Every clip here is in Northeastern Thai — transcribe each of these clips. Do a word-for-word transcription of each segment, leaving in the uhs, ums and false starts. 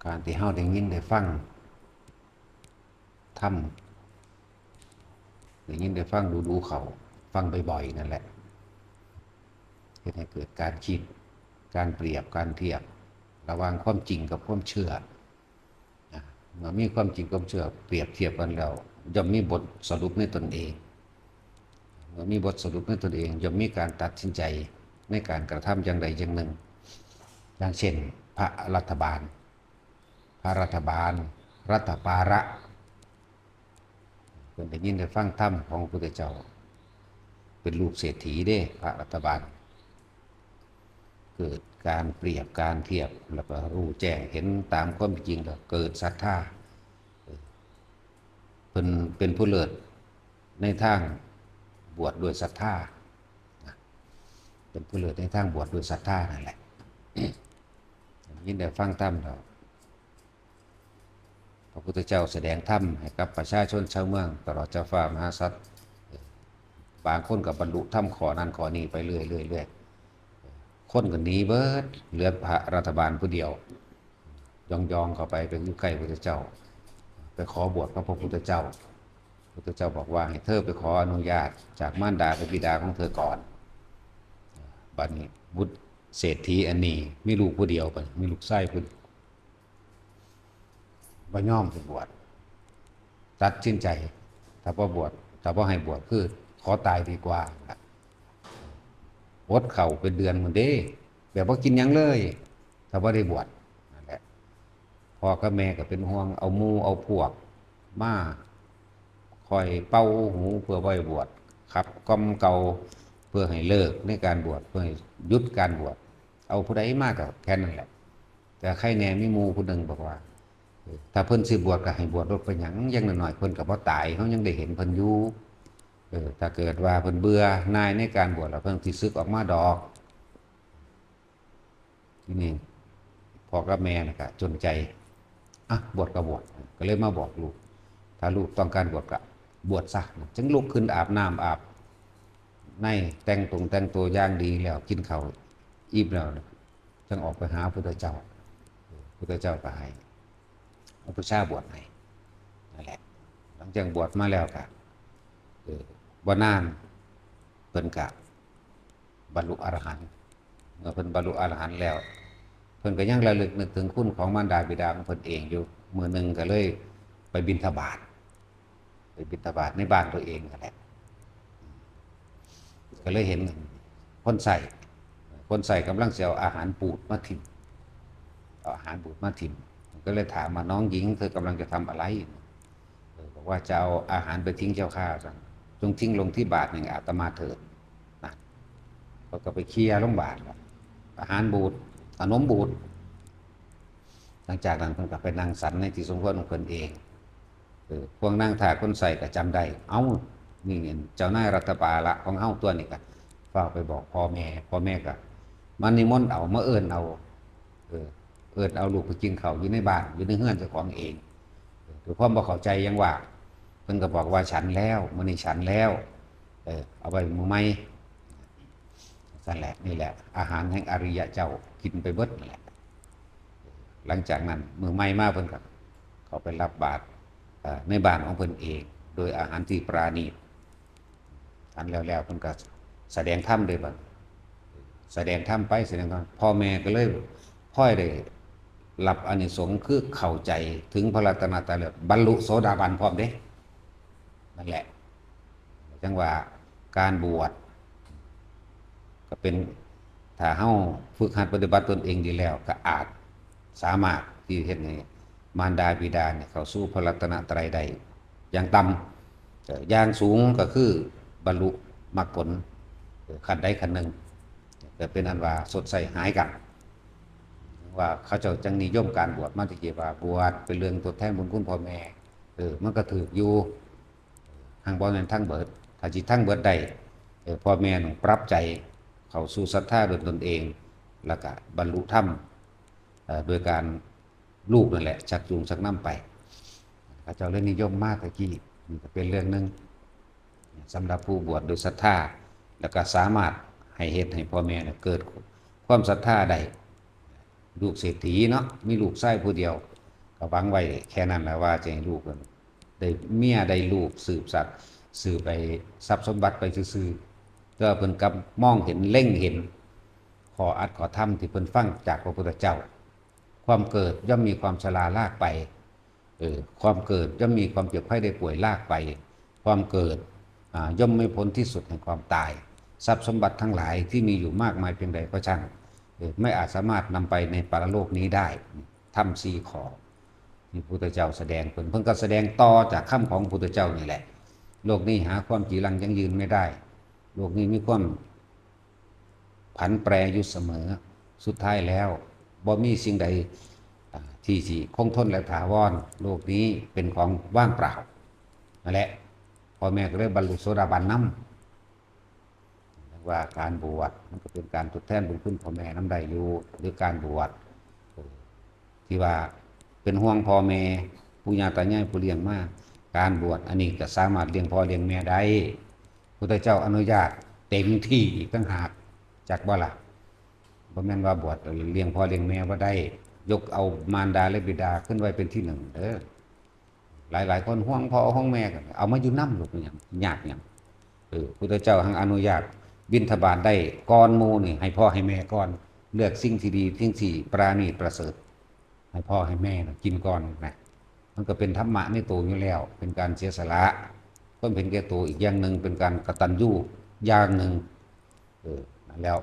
การที่เฮาได้ยินได้ฟังธรรม ได้ยินได้ฟังดูๆ เข้า ฟังบ่อยๆ นั่นแหละ เฮ็ดให้เกิดการคิด การเปรียบ การเทียบ ระหว่างความจริงกับความเชื่อ นะ เมื่อมีความจริงความเชื่อเปรียบเทียบกันแล้ว ย่อมมีบทสรุปในตนเอง เมื่อมีบทสรุปในตนเอง ย่อมมีการตัดสินใจในการกระทำอย่างใดอย่างหนึ่ง อย่างเช่น พระรัฐบาล พระรัฐบาล รัฐปาระ เพิ่นได้ยินได้ฟังธรรมของพระพุทธเจ้า เป็นลูกเศรษฐีเด้ พระรัฐบาล เกิดการเปรียบการเทียบ แล้วก็รู้แจ้งเห็นตามความเป็นจริง แล้วเกิดศรัทธา เออ เพิ่นเป็นผู้เลิศในทางบวชด้วยศรัทธา นะ เป็นผู้เลิศในทางบวชด้วยศรัทธานั่นแหละ ยินได้ฟังธรรมแล้ว พระพุทธเจ้าแสดงธรรมให้กับประชาชนชาวเมือง ตลอดเจ้าฟ้ามหาสัตว์ บางคนก็บรรลุธรรมข้อนั้นข้อนี้ไปเรื่อยๆ เรื่อยๆ คนก็หนีเบิด เหลือพระรัฐบาลผู้เดียว ย่องๆ เข้าไป ไปอยู่ใกล้พระพุทธเจ้า ไปขอบวชกับพระพุทธเจ้า พระพุทธเจ้าบอกว่าให้เธอไปขออนุญาตจากมารดาและบิดาของเธอก่อน บัดนี้บุตรเศรษฐีอันนี้มีลูกผู้เดียว บัดนี้มีลูกชายผู้เดียว บ่ยอมไปบวช ตัดสินใจ ถ้าบ่บวช ถ้าบ่ให้บวช คือขอตายดีกว่า อดข้าวเป็นเดือนพุ้นเด้ แบบบ่กินหยังเลย ถ้าบ่ได้บวช นั่นแหละ พ่อกับแม่ก็เป็นห่วง เอาหมู่เอาพวกมาคอยเป่าหูเพื่อบ่ให้บวช ขับกล่อมเกลาเพื่อให้เลิกในการบวช เพื่อให้หยุดการบวช เอาผู้ใดมาก็แค่นั้นแหละ แต่ใครแน่มีหมู่ผู้หนึ่งบอกว่า เออ ถ้าเพิ่นสิบวชก็ให้บวชโลด เป็นหยัง อย่างน้อยๆ เพิ่นก็บ่ตาย เฮายังได้เห็นเพิ่นอยู่ เออ ถ้าเกิดว่าเพิ่นเบื่อหน่ายในการบวชแล้ว เพิ่นสิสึกออกมาดอก ทีนี้พ่อกับแม่น่ะก็จนใจ อ่ะ บวชก็บวช ก็เลยมาบอกลูก ถ้าลูกต้องการบวชก็บวชซะ จึงลุกขึ้นอาบน้ำอาบใน แต่งตรงแต่งตัวอย่างดีแล้ว กินข้าวอิ่มแล้ว จั่งออกไปหาพุทธเจ้า พุทธเจ้าก็ให้อุปัชฌาย์บวชให้ นั่นแหละ หลังจากบวชมาแล้วก็ เออ บ่นาน เพิ่นก็บรรลุอรหันต์ เมื่อเพิ่นบรรลุอรหันต์แล้ว เพิ่นก็ยังระลึกนึกถึงคุณของมารดาบิดาของเพิ่นเองอยู่ มื้อหนึ่งก็เลยไปบิณฑบาต ไปบิณฑบาตในบ้านตัวเองนั่นแหละ ก็เลยเห็นคนใช้ คนใช้กำลังสิเอาอาหารบูดมาถิ่ม เอาอาหารบูดมาถิ่ม ก็เลยถามว่า "น้องหญิง เธอกำลังจะทำอะไร?" เออ บอกว่า "จะเอาอาหารไปทิ้งเจ้าข้า" สั่ง "จงทิ้งลงที่บาตรแห่งอาตมาเถิด" นะ เขาก็ไปเคลียร์ลงบาตร อาหารบูด ขนมบูด หลังจากนั้นเพิ่นก็ไปนั่งฉันในที่สมควรของเพิ่นเอง เออ พวกนางทาสคนใช้ก็จำได้ "เอ้า นี่เจ้านายรัฐปาละของเฮาตัวนี้" ก็ฟ้าวไปบอกพ่อแม่ พ่อแม่ก็มานิมนต์เอา มาเอิ้นเอา เออ เอิ้นเอาลูกไปกินข้าวอยู่ในบ้าน อยู่ในเฮือนเจ้าของเอง เออ ด้วยความบ่เข้าใจหยังว่า เพิ่นก็บอกว่า "ฉันแล้ว มื้อนี้ฉันแล้ว เออ เอาไว้มื้อใหม่" นั่นแหละ นี่แหละ อาหารแห่งอริยะเจ้ากินไปเบิดนั่นแหละ หลังจากนั้นมื้อใหม่มาเพิ่นก็เข้าไปรับบาตร เอ่อ ในบ้านของเพิ่นเอง โดยอาหารที่ปราณีต ฉันแล้วแล้วเพิ่นก็แสดงธรรมเด้บัด แสดงธรรมไป แสดงธรรม พ่อแม่ก็เลยพลอยได้รับอานิสงส์ คือเข้าใจถึงพระรัตนตรัยแล้ว บรรลุโสดาบันพร้อมเด้ นั่นแหละ จั่งว่าการบวชก็เป็น ถ้าเฮาฝึกหัดปฏิบัติตนเองดีแล้ว ก็อาจสามารถที่เฮ็ดให้มารดาบิดาเนี่ยเข้าสู่พระรัตนตรัยได้อย่างต่ำ เอ่อ อย่างสูงก็คือบรรลุมรรคผล เอ่อ ขั้นใดขั้นหนึ่ง ก็เป็นอันว่าชดใช้หายกัน ว่าเขาเจ้าจั่งนิยมการบวชมาแต่กี้ว่าบวชเป็นเรื่องทดแทนบุญคุณพ่อแม่ เออ มันก็ถูกอยู่ หากบ่แม่นทั้งเบิด ถ้าสิทั้งเบิดได้ เออ พ่อแม่ต้องปรับใจเข้าสู่ศรัทธาด้วยตนเอง แล้วก็บรรลุธรรม เอ่อ โดยการลูกนั่นแหละ ชักจูงชักนำไป เขาเจ้าเลยนิยมมาแต่กี้ นี่ก็เป็นเรื่องหนึ่ง สำหรับผู้บวชด้วยศรัทธา แล้วก็สามารถให้เฮ็ดให้พ่อแม่เนี่ยเกิดความศรัทธาได้ ลูกเศรษฐีเนาะ มีลูกชายผู้เดียว ก็หวังไว้แค่นั้นแหละ ว่าจะให้ลูกได้เมียได้ลูกสืบสัก สืบไปทรัพย์สมบัติไปซื่อๆ แต่ว่าเพิ่นกลับมองเห็นเล็งเห็น ข้ออัดข้อธรรมที่เพิ่นฟังจากพระพุทธเจ้า ความเกิดย่อมมีความชราลากไป เออ ความเกิดย่อมมีความเจ็บไข้ได้ป่วยลากไป ความเกิด อ่า ย่อมไม่พ้นที่สุดแห่งความตาย ทรัพย์สมบัติทั้งหลายที่มีอยู่มากมายเพียงใดก็ช่าง เออ ไม่อาจสามารถนำไปในปรโลกนี้ได้ ธรรมสี่ข้อที่พุทธเจ้าแสดง เพิ่น เพิ่นก็แสดงต่อจากคำของพุทธเจ้านี่แหละ โลกนี้หาความจีรังยั่งยืนไม่ได้ โลกนี้มีความผันแปรอยู่เสมอ สุดท้ายแล้วบ่มีสิ่งใด อ่า ที่สิคงทนและถาวร โลกนี้เป็นของว่างเปล่า นั่นแหละ พ่อแม่ก็เลยบรรลุโสดาบันนำ ว่าการบวชมันก็เป็นการทดแทนบุญคุณพ่อแม่นำได้อยู่ หรือการบวช เออ ที่ว่าเป็นห่วงพ่อแม่ ปู่ย่าตายายผู้เลี้ยงมา การบวชอันนี้ก็สามารถเลี้ยงพ่อเลี้ยงแม่ได้ พุทธเจ้าอนุญาตเต็มที่อีกต่างหาก จักบ่ล่ะ บ่แม่นว่าบวชเลี้ยงพ่อเลี้ยงแม่บ่ได้ ยกเอามารดาและบิดาขึ้นไว้เป็นที่หนึ่งเด้อ หลายๆ คนห่วงพ่อห่วงแม่ก็เอามาอยู่นำ ลูก เป็นหยัง ยากหยัง เออ พุทธเจ้าหั้งอนุญาตบิณฑบาตได้ก่อนหมู่นี่ ให้พ่อให้แม่ก่อน เลือกสิ่งที่ดี สิ่งที่ปราณีตประเสริฐ ให้พ่อให้แม่น่ะกินก่อนนะ มันก็เป็นธรรมะในตัวอยู่แล้ว เป็นการเสียสละ ความเห็นแก่ตัวอีกอย่างหนึ่ง เป็นการกตัญญูอย่างหนึ่ง เออ นั่นแล้ว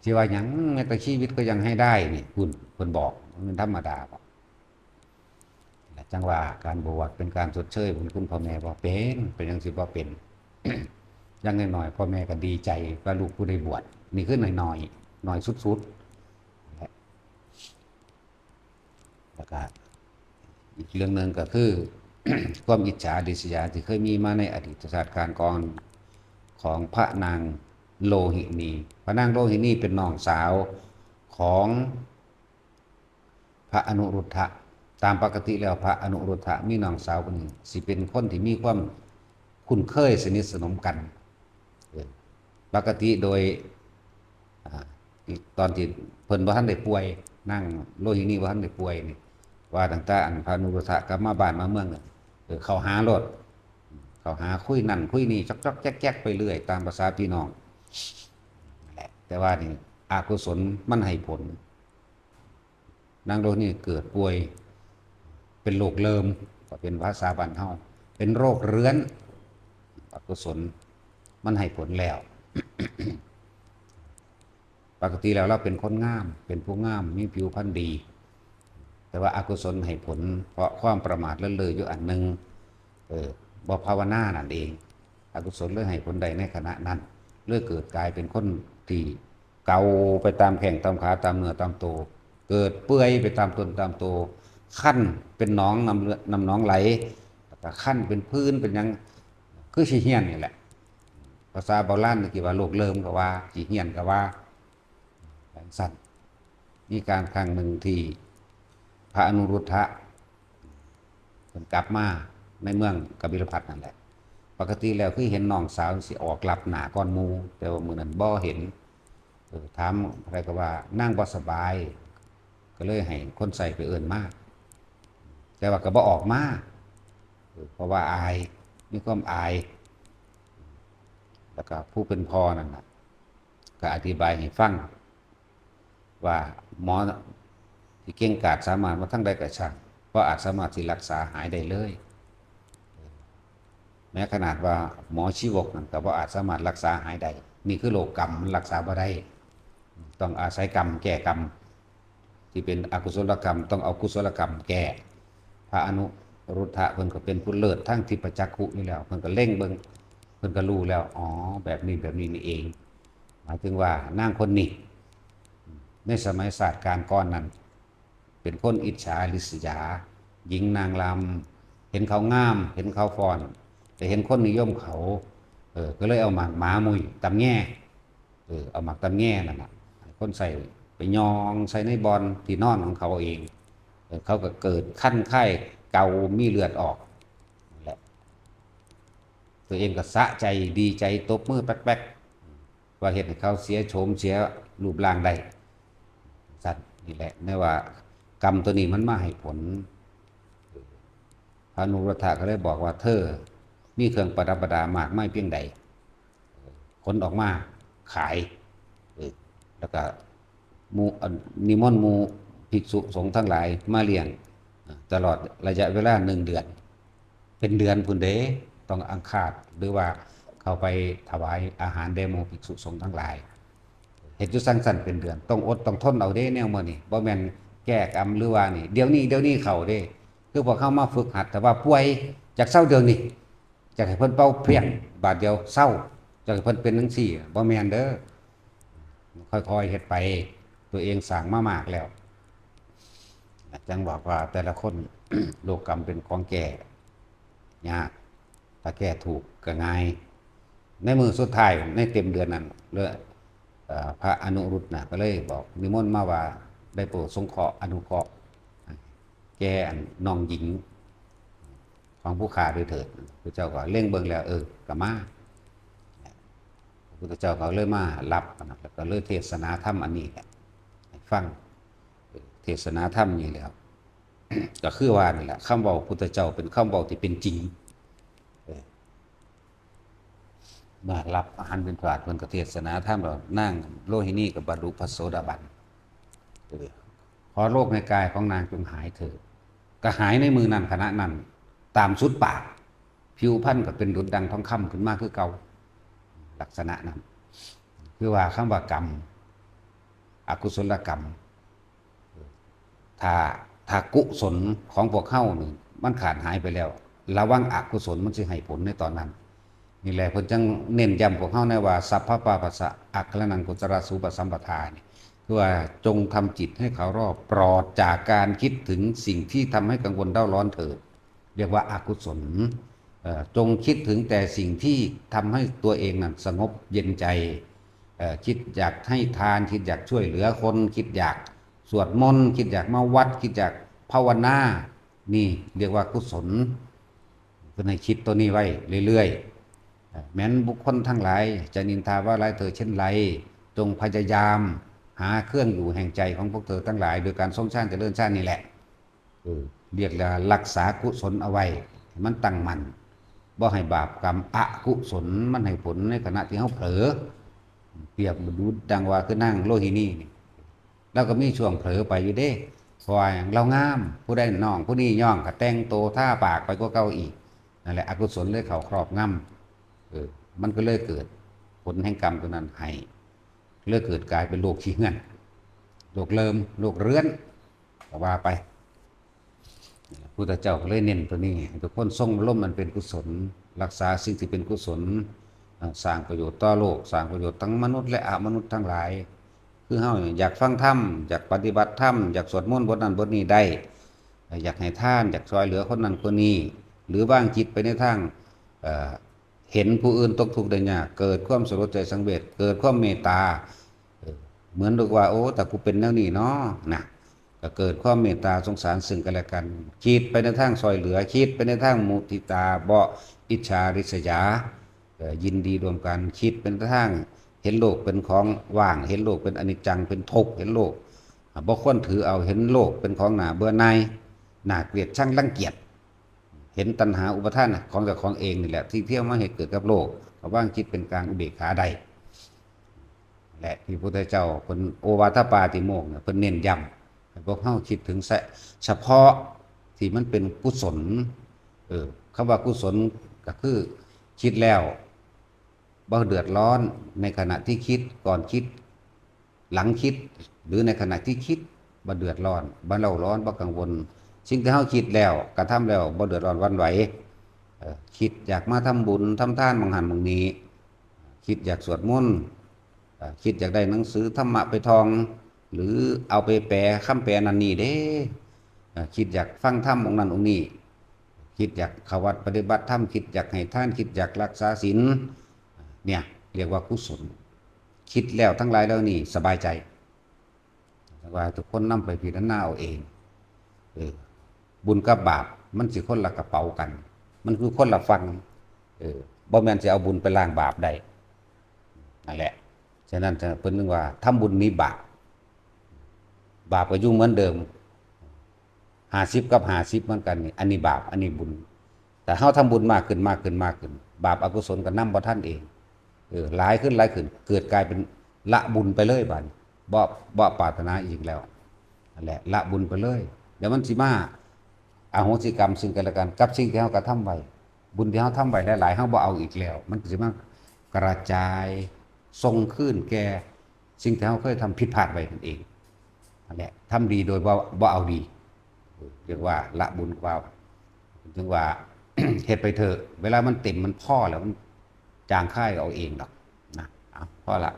ที่ว่าหยัง แม้แต่ชีวิตก็ยังให้ได้นี่ คุณ เพิ่นบอก มันธรรมดาบ่ จั่งว่าการบวชเป็นการชดเชยบุญคุณพ่อแม่บ่ เป็น เป็นจั่งสิบ่เป็น อย่างน้อยๆ พ่อแม่ก็ดีใจว่าลูกผู้ได้บวช นี่คือน้อยๆ น้อยสุดๆ และ แล้วก็อีกเรื่องหนึ่งก็คือ ความอิจฉาริษยาที่เคยมีมาในอดีตชาติการก่อนของพระนางโลหินี พระนางโลหินีเป็นน้องสาวของพระอนุรุทธะ ตามปกติแล้วพระอนุรุทธะมีน้องสาวคนหนึ่ง สิเป็นคนที่มีความคุ้นเคยสนิทสนมกัน เออ ปกติโดย อ่า ตอนที่เพิ่นบ่ทันได้ป่วย นางโลหินีบ่ทันได้ป่วยนี่ ว่าตั้งแต่อันพระอนุรุทธะกลับมาบ้านมาเมืองเนี่ย เออ เข้าหาโลด เข้าหาคุยนั่นคุยนี่ จอกๆ แจ๊กๆ ไปเรื่อย ตามภาษาพี่น้อง นั่นแหละ แต่ว่านี่อกุศลมันให้ผล นางโลหินีเกิดป่วย เป็นโรคเริม ก็เป็นภาษาบ้านเฮา เป็นโรคเรื้อน อกุศลมันให้ผลแล้ว ปกติแล้วเราเป็นคนงาม เป็นผู้งาม มีผิวพรรณดี แต่ว่าอกุศลให้ผล เพราะความประมาทเลินเล่ออยู่อันหนึ่ง เออ บ่ภาวนานั่นเอง อกุศลเลยให้ผลได้ในขณะนั้น เลยเกิดกลายเป็นคนที่เก่าไปตามแข้งตามขา ตามเนื้อตามตัว เกิดเปื่อยไปตามตนตามตัว คันเป็นหนอง น้ำเลือด น้ำหนองไหล แล้วก็คันเป็นผื่นเป็นหยัง คือขี้เหี่ยนนี่แหละ ภาษาโบราณนี่คิดว่าโรคเริมก็ว่า ขี้เหี่ยนก็ว่า จั่งซั้น มีกาลครั้งหนึ่งที่พระอนุรุทธะเพิ่นกลับมาในเมืองกบิลพัสดุ์นั่นแหละ ปกติแล้วคือเห็นน้องสาวสิออกรับหน้าก่อนหมู่ แต่ว่ามื้อนั้นบ่เห็น เออ ถามไผก็ว่านางบ่สบาย ก็เลยให้คนใช้ไปเอิ้นมา แต่ว่าก็บ่ออกมา เออ เพราะว่าอาย มีความอาย แล้วก็ผู้เป็นพ่อนั่นน่ะ ก็อธิบายให้ฟัง ว่าหมอที่เก่งกาจสามารถมาทางใดก็ช่าง บ่อาจสามารถสิรักษาหายได้เลย แม้ขนาดว่าหมอชีวกนั่นก็บ่อาจสามารถรักษาหายได้ นี่คือโรคกรรม มันรักษาบ่ได้ ต้องอาศัยกรรมแก้กรรม ที่เป็นอกุศลกรรม ต้องเอากุศลกรรมแก้ พระอนุรุทธะเพิ่นก็เป็นผู้เลิศทางทิพจักขุอยู่แล้ว เพิ่นก็เล็งเบิ่ง เพิ่นก็รู้แล้ว อ๋อ แบบนี้ แบบนี้นี่เอง หมายถึงว่านางคนนี้ ในสมัยศาสตร์การก่อนนั้น เป็นคนอิจฉาริษยา หญิงนางรำ เห็นเขางาม เห็นเขาฟ้อน แต่เห็นคนนิยมเขา เออ ก็เลยเอาหมากหมามุ้ยตำแย เออ เอาหมากตำแยนั่นน่ะ ให้คนใช้ไปยองใส่ในบ่อนที่นอนของเขาเอง เออ เขาก็เกิดคันไข้เกา มีเลือดออก นั่นแหละ ตัวเองก็สะใจ ดีใจ ตบมือแป๊กๆ ว่าเฮ็ดให้เขาเสียโฉมเสียรูปร่างได้ ซั่น นี่แหละ แน่ว่ากรรมตัวนี้มันมาให้ผล ระอนุรุทธะก็เลยบอกว่า เธอมีเครื่องประดับประดามากมายเพียงใด ขนออกมาขาย เออ แล้วก็หมู่ อัน นิมนต์หมู่ภิกษุสงฆ์ทั้งหลายมาเลี้ยง อ่า ตลอดระยะเวลาหนึ่งเดือน เป็นเดือนพุ้นเด้ ต้องอังคาด หรือว่าเข้าไปถวายอาหารแด่หมู่ภิกษุสงฆ์ทั้งหลาย เฮ็ดอยู่จั่งซั้นเป็นเดือน ต้องอดต้องทนเอาเด้ แนวมื้อนี้ บ่แม่นแก้กรรมหรือว่านี่ เดี๋ยวนี้ เดี๋ยวนี้เข้าเด้ คือพวกเฮามาฝึกหัด แต่ว่าป่วย อยากเซาเดี๋ยวนี้ อยากให้เพิ่นเป่าเพียงบาดเดียวเซา อยากให้เพิ่นเป็นจั่งซี้ บ่แม่นเด้อ ค่อยๆเฮ็ดไป ตัวเองสร้างมามากแล้ว จั่งบอกว่าแต่ละคน โลกกรรมเป็นของแก้ยาก ถ้าแก้ถูกก็ง่าย ในมื้อสุดท้าย ในเต็มเดือนนั้นเลย เอ่อ พระอนุรุทธะน่ะ ก็เลยบอกนิมนต์มาว่า ได้โปรดสงเคราะห์อนุเคราะห์ แก่อันน้องหญิง ของผู้ข้าด้วยเถิด พระเจ้าก็เล็งเบิ่งแล้ว เออ ก็มา พระพุทธเจ้าก็เลยมารับนะ แล้วก็เลยเทศนาธรรมอันนี้แหละให้ฟัง เออ เทศนาธรรมนี่แหละ ก็คือว่านี่แหละ คำเว้าพุทธเจ้าเป็นคำเว้าที่เป็นจริง เออ มารับอาหารบิณฑบาต เพิ่นก็เทศนาธรรมแล้ว นางโลหินีก็บรรลุพระโสดาบัน เออ ขอโรคในกายของนางจงหายเถิด ก็หายในมื้อนั้นขณะนั้น ตามสุดปาก ผิวพรรณก็เป็นดุจดังทองคำขึ้นมาคือเก่า ลักษณะนั้น คือว่าคำว่ากรรม อกุศลกรรม ถ้า ถ้ากุศลของพวกเฮานี่มันขาดหายไปแล้ว ระวังอกุศลมันสิให้ผลในตอนนั้น นี่แหละเพิ่นจั่งเน้นย้ำพวกเฮาในว่า สัพพะปาปัสสะ อะกะรณังกุศลาสูปสัมปทา นี่ คือว่าจงทำจิตให้เขารอบปลอดจากการคิดถึงสิ่งที่ทำให้กังวลเร่าร้อนเถิด เรียกว่าอกุศล เอ่อ จงคิดถึงแต่สิ่งที่ทำให้ตัวเองนั้นสงบเย็นใจ เอ่อ คิดอยากให้ทาน คิดอยากช่วยเหลือคน คิดอยากสวดมนต์ คิดอยากมาวัด คิดอยากภาวนา นี่เรียกว่ากุศล เพิ่นให้คิดตัวนี้ไว้เรื่อยๆ เอ่อ แม้นบุคคลทั้งหลายจะนินทาว่าร้ายเธอเช่นไร จงพยายามหาเครื่องอยู่แห่งใจของพวกเธอทั้งหลาย โดยการทรงฌานเจริญฌานนี่แหละ เออ เรียกว่ารักษากุศลเอาไว้ ให้มันตั้งมั่น บ่ให้บาปกรรมอกุศลมันให้ผลในขณะที่เฮาเผลอ เปรียบดุจดังว่าคือนางโลหินีนี่ ลาวก็มีช่วงเผลอไปอยู่เด้ เพราะว่าหยัง ลาวงาม ผู้ใดน้องผู้นี้ย่องก็แต่งโตทาปากไปกว่าเก่าอีก นั่นแหละ อกุศลเลยเข้าครอบงำ เออ มันก็เลยเกิดผลแห่งกรรมตัวนั้นให้ เลยเกิดกลายเป็นโรคขี้เหื่อน โรคเริม โรคเรื้อน ก็ว่าไป พุทธเจ้าก็เลยเน้นตัวนี้ ให้ทุกคนทรงอารมณ์อันเป็นกุศล รักษาสิ่งที่เป็นกุศล อ่า สร้างประโยชน์ต่อโลก สร้างประโยชน์ทั้งมนุษย์และอมนุษย์ทั้งหลาย คือเฮาเนี่ยอยากฟังธรรม อยากปฏิบัติธรรม อยากสวดมนต์บทนั้นบทนี้ได้ อยากให้ทาน อยากช่วยเหลือคนนั้นคนนี้ หรือวางจิตไปในทาง เอ่อ เห็นผู้อื่นตกทุกข์ได้ยาก เกิดความสลดใจสังเวช เกิดความเมตตา เออ เหมือนกับว่า โอ้ แต่กูเป็นแนวนี้เนาะ นะ ก็เกิดความเมตตาสงสารซึ่งกันและกัน คิดไปในทางช่วยเหลือ คิดไปในทางมุทิตา บ่อิจฉาริษยา เอ่อ ยินดีร่วมกัน คิดไปในทางเห็นโลกเป็นของว่าง เห็นโลกเป็นอนิจจัง เป็นทุกข์ เห็นโลก อ่ะ บ่ควรถือเอา เห็นโลกเป็นของน่าเบื่อหน่าย น่าเกลียดชังรังเกียจ เห็นตัณหาอุปาทานของเจ้าของเองนี่แหละ ที่เที่ยวมาให้เกิดกับโลก ก็วางจิตเป็นกลางอุเบกขาได้ และที่พระพุทธเจ้าเพิ่นโอวาทปาติโมกข์เนี่ย เพิ่นเน้นย้ำให้พวกเฮาคิดถึงเฉ- เฉพาะที่มันเป็นกุศล เออ คำว่ากุศลก็คือคิดแล้วบ่เดือดร้อนในขณะที่คิด ก่อนคิด หลังคิด หรือในขณะที่คิด บ่เดือดร้อน บ่เร่าร้อน บ่กังวล สิ่งที่เฮาคิดแล้ว กระทำแล้ว บ่เดือดร้อนหวั่นไหว เอ่อ คิดอยากมาทำบุญทำทานหม่องหั้นหม่องนี้ คิดอยากสวดมนต์ เอ่อ คิดอยากได้หนังสือธรรมะไปท่อง หรือเอาไปแปลคำแปลนั่นนี่เด้ เอ่อ คิดอยากฟังธรรมองค์นั้นองค์นี้ คิดอยากเข้าวัดปฏิบัติธรรม คิดอยากให้ทาน คิดอยากรักษาศีล เนี่ย เรียกว่ากุศล คิดแล้วทั้งหลายเหล่านี้สบายใจ ว่าทุกคนนำไปพิจารณาเอาเอง เออ บุญกับบาปมันสิคนละกระเป๋ากัน มันคือคนละฝั่ง เออ บ่แม่นสิเอาบุญไปล้างบาปได้ นั่นแหละ ฉะนั้นเพิ่นถึงว่าทำบุญหนีบาป บาปก็อยู่เหมือนเดิม ห้าสิบกับห้าสิบเหมือนกันนี่ อันนี้บาป อันนี้บุญ แต่เฮาทำบุญมากขึ้น มากขึ้น มากขึ้น บาปอกุศลก็นำบ่ทันเอง เออ หลายขึ้น หลายขึ้น เกิดกลายเป็นละบุญไปเลยบาดนี้ บ่ บ่ปรารถนาอีกแล้ว นั่นแหละ ละบุญไปเลย เดี๋ยวมันสิมาอโหสิกรรมซึ่งกันและกัน กับสิ่งที่เฮากระทำไว้ บุญที่เฮาทำไว้หลายๆ เฮาบ่เอาอีกแล้ว มันก็สิมากระจายส่งคืนแก่สิ่งที่เฮาเคยทำผิดพลาดไว้นั่นเอง นั่นแหละ ทำดีโดยบ่ บ่เอาดี เรียกว่าละบุญกว่า ถึงว่า เฮ็ดไปเถอะ เวลามันเต็มมันพอแล้ว มันจางคายเอาเองดอกนะ เอา พอละ